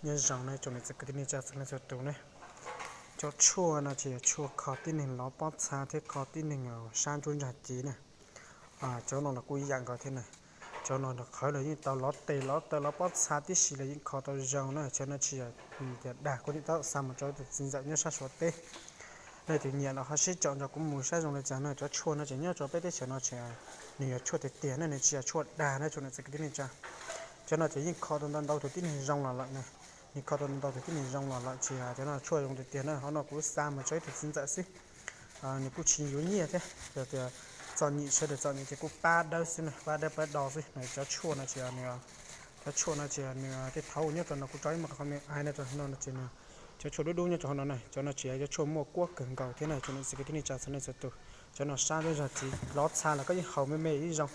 Nyob zoo na tsoom niam txiv kwv tij neej tsa txhua leej txhua tus ne. Cov tshuaj no ces yog tshuaj kho tib neeg lov pob txha thiab kho tib neeg sab ntsuab ntsag ci na. Cov no los kuj ib yam nkaus thiab na. Cov no los qhawv los yeej tau lov tes lov taw lov pob txha tib si los yeej kho tau zoo na. Cov no tsis yog tias dag, kuv nim tab tom xa mus rau tus txiv ntxawm nyob sab Suav teb. Leej twg nyiam los ho sib caum nrog kuv mus saib zoo li cas na. Cov tshuaj no ces nyob rau peb teb chaws no ces nws yog tshuaj tiag tiag na, nws tsis yog tshuaj dag na tsoom niam txiv kwv tij neej tsa. Cov no ces yeej kho tau ntau ntau tus tib neeg zoo los lawm na. Nws kho tau ntau tus tib neeg zoo los lawm ces cov no tshuaj zoo tiag tiag na. Qhov no kuv xa mus rau ib tug txiv ntxawm xwb. Nws kuj tsis yuav nyiaj thiab, yog tias txom nyem sawv daws txom nyem ces kuj pab dawb xwb na, pab dawb pab do xwb na. Cov tshuaj no ces nws, cov tshuaj no ces nws tej thaum nyob rau no kuv tso ib qho me me no rau no ces cov tshuaj dub dub nyob rau hauv no na, cov no ces yog cov tshuaj muaj kuab kawg nkaus thiab na tsoom niam txiv kwv tij neej tsa txhua leej txhua tus. Cov no sab ntsuab ntsag ci lov txha los koj yeej haus me me ib zaug.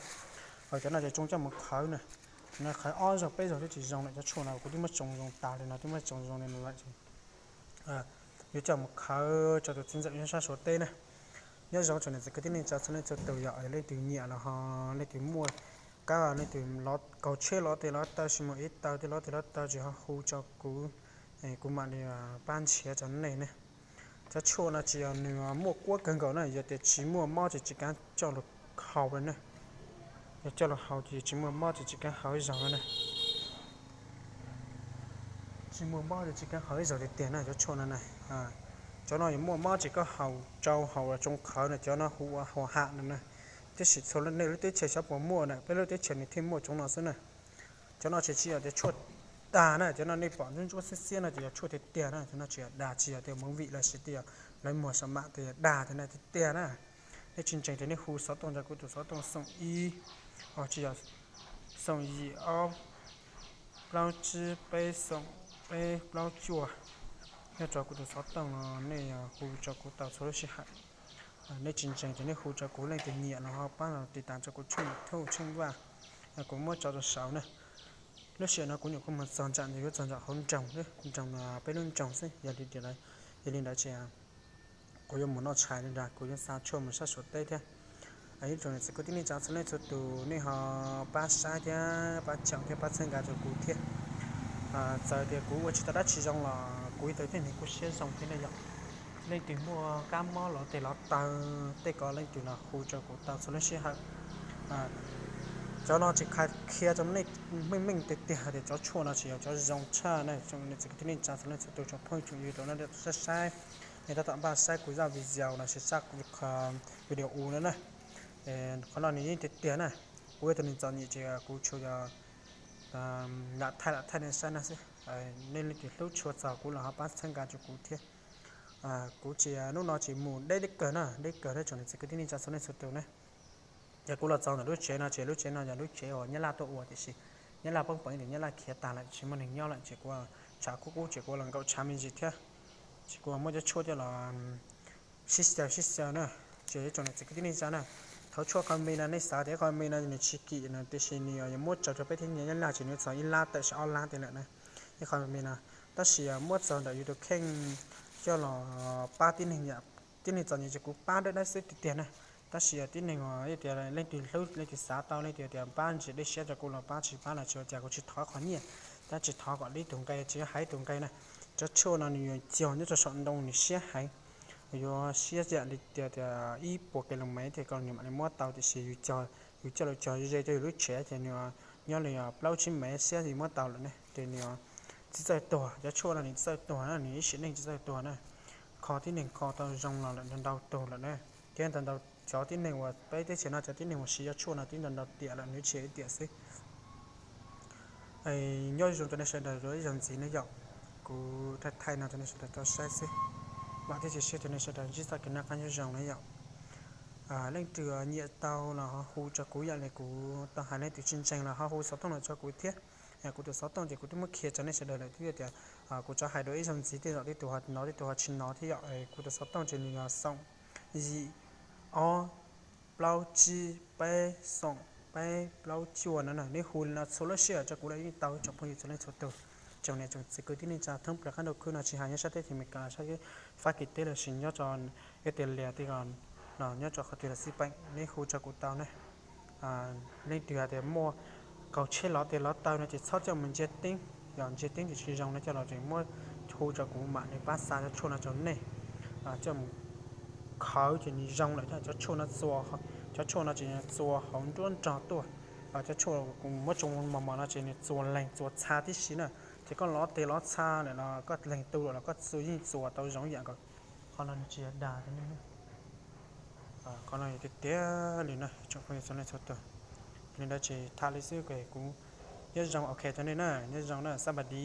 Cov no ces tsoo coj mus qhawv na, qhawv ob zaug peb zaug twb tsis zoo lawm. Cov tshuaj no kuv twb muab tsoo zoo tas li no, twb muab tsoo zoo li no lawm ces yuav coj mus qhawv rau tus txiv ntxawm nyob sab Suav teb na. Nyob zoo tsoom niam txiv kwv tij neej tsa txhua leej txhua tus, yog leej twg nyiam los ho leej twg muaj kab, leej twg kaus tsheb lov tes lov taw, tsis muaj ib taw tej lov tes lov taw ces ho hu rau kuv, kuv mam li pab nrhiav rau nej ne. Cov tshuaj no ces yog nws muaj kuab kawg nkaus na, yog tias tsis muaj mob ces tsis kav coj los haus li na. Yog coj los haus ces tsis muaj mob ces tsis kav haus ib zaug no na. Tsis muaj mob ces tsis kav haus ib zaug tiag tiag na cov tshuaj no na. Cov no yuav muaj mob ces koj haus tsau haus tsoo qhawv na, cov no hu ua hua ham no na. Tab sis txhua nej lub teb chaws xyov puas muaj na, peb lub teb chaws nws thiaj muaj cov no xwb na. Cov no ces tsis yog tias tshuaj dag na, cov no nej pom ntsuab ntsuab xiab xiab no ces yog tshuaj tiag tiag na. Cov no tsis yog dag, tsis yog tias movie los sis tias lawv muag saum mam tias dag, cov no tiag tiag na. Nej tsis ntseeg ces nej hu xov tooj rau kuv tus xov tooj xoom ib, tsis yog, xoom yim ob plaub tsib peb xoom peb plaub cuaj. Nyob rau kuv tus xov tooj no nej hu rau kuv tau txhua lub sij hawm. Nej tsis ntseeg ces nej hu rau kuv, leej twg nyiam los ho pab los tiv tas rau kuv tsheej YouTube tsheej Vaj, kuv muab tso rau saud na. Lub sij hawm no kuv nyuam qhuav mus txog ntsam, yuav txog ntsam hauv nroog, nroog peb lub nroog xwb, yog li ntawd ces kuv yuav mus noj tshais li ntag, kuv yuav xa tshuaj mus sab Suav teb thiab. Ib tsoom niam txiv kwv tij neej tsa txhua leej txhua tus, nej ho pab saib thiab pab caum thiab pab txhawb nqa rau kuv thiab. Txawm tias kuv ua tsis tau dab tsi zoo los kuv ib tug tib neeg kuj siab zoo thiab na yom. Leej twg muaj kab mob lov tes lov taw tej ko leej twg los hu rau kuv tau txhua lub sij hawm. Cov no tsis qhia rau nej meej meej tiag tiag hais tias cov tshuaj no tsis yog cov zoo tshaj na. Tsoom niam txiv kwv tij neej tsa txhua leej txhua tus, tsoom phooj tsoom ywg tau saib saib, nej tab tom npaj saib kuv zaj video los sis zaj video no na. Qhov no nws yeej tiag tiag na. Kuv ib tug neeg txom nyem ces kuv tsuas yog lam thaij lam thaij nej saib no xwb. Nej leej twg hlub tshua txog kuv los ho pab txhawb nqa rau kuv thiab. Kuv tsis, hnub no tsis mus deb deb kawg na, deb kawg na tsoom niam txiv kwv tij neej tsa txhua leej txhua tus na. Ces kuv los txog ntawm lub tsev no ces lub tsev no yog lub tsev uas Nyab Laj tuaj ua, tiam sis Nyab Laj poob peev ces Nyab Laj khiav tag lawm, tsis muaj neeg nyob lawm ces kuv tshav kub kub ces kuv los nkaum tshav me ntsis thiab. Ces kuv muab cov tshuaj coj los sib xyaw sib xyaw na. Ces ib tsoom niam txiv kwv tij neej tsa na, thaum tshuaj qho me no nej xav tias qho me no nws tsis kim no, tiam sis nws yuav muab tso rau peb thiab nyiaj Nyab Laj ces nws txog ib lab tawm sis ob lab tej lawm na. Ib qho me no, tab sis muab txog ntawm yus tus kheej coj los pab tib neeg, tib neeg txom nyem ces kuv pab dawb dawb xwb tiag tiag na. Tab sis tib neeg uas tias leej twg hlub leej twg xav tau leej twg tias pab ntsis dej siab rau kuv los pab, tsis pab los tsis ua cas, kuv tsis thov qhov nyiaj, tab tsis thov kom ib tug nqe, tsis hais ib tug nqe na. Cov tshuaj no nws yuav cog nyob rau saum ntoo nws siab heev, yuav siab yam li tias tias ib puas kilomev thiaj kom nws mam li muab tau, tiam sis yus coj, yus coj los cog ze ze rau yus lub tsev ces nws nyob li plaub tsib mev siab yus muab tau lawm ne. Ces nws tsis txawj tuag, cov tshuaj no nws tsis txawj tuag na, nws ib sim neej tsis txawj tuag na. Kho tib neeg kho tau zoo los lawm ntau tug lawm na. Thiab ntau ntau cov tib neeg uas peb teb chaws no cov tib neeg uas siv cov tshuaj no twb ntau ntau tiam lawm, nws tsis ib tiam xwb. Nyob zoo rau nej sawv daws ib zaug ntxiv na yom. Kuv thaij thaij no rau nej sawv daws tau saib xwb. Vam thiab cia siab tias nej sawv daws ntsib txoj kev noj qab nyob zoo na yom. Leej twg nyiam tau los ho hu rau kuv, yam li kuv tau hais, leej twg tsis ntseeg los ho hu xov tooj los rau kuv thiab. Kuv tus xov tooj ces kuv twb muab qhia rau nej sawv daws lawm thiab tias kuv rov hais dua ib zaug ntxiv, tej zaum tej tus ho hnov tej tus ho tsis hnov thiab yom. Kuv tus xov tooj ces nws yog xoom yim ob plaub tsib peb xoom peb plaub cuaj no na. Neb hu li no txhua lub sij hawm rau kuv los yeej tau, tsoom phooj ywg txhua leej txhua tus, tsoom niam tsoom txiv kwv tij neej tsa thoob plaws qab ntuj khwb no, tsis hais nyob sab teb chaws Amelikas, sab Fab Kis teb los sis nyob rau Australia tej ko los nyob rau qhov twg los xij peem, neb hu rau kuv tau ne. Leej twg hais tias muaj kaus tsheb lov tes lov taw no ces txhob coj mus ntsia teeb, Yog ntsiag teb ces tsis zoo no coj los ces muab hu rau kuv mam li pab xa cov tshuaj no rau nej coj mus khawb ces nws zoo lawm thiab. Cov tshuaj no txua, cov tshuaj no ces txua hauv nruab nrog tuaj. Cov tshuaj kuv muab tsoo mos mos no ces nws txua leeg txua txha tib si na. Ces koj lov teg lov txha lawm los koj leeg tu lawm los koj txua yeej txua tau zoo yam nkaus. Qhov no nws tsis yog dag rau nej. Qhov no tiag tiag li na tsoom phooj ywg txhua leej txhua tus. Li ntawd ces tham li xwb, kuv nyob zoo, ok rau nej na, nyob zoo na, xab npam di.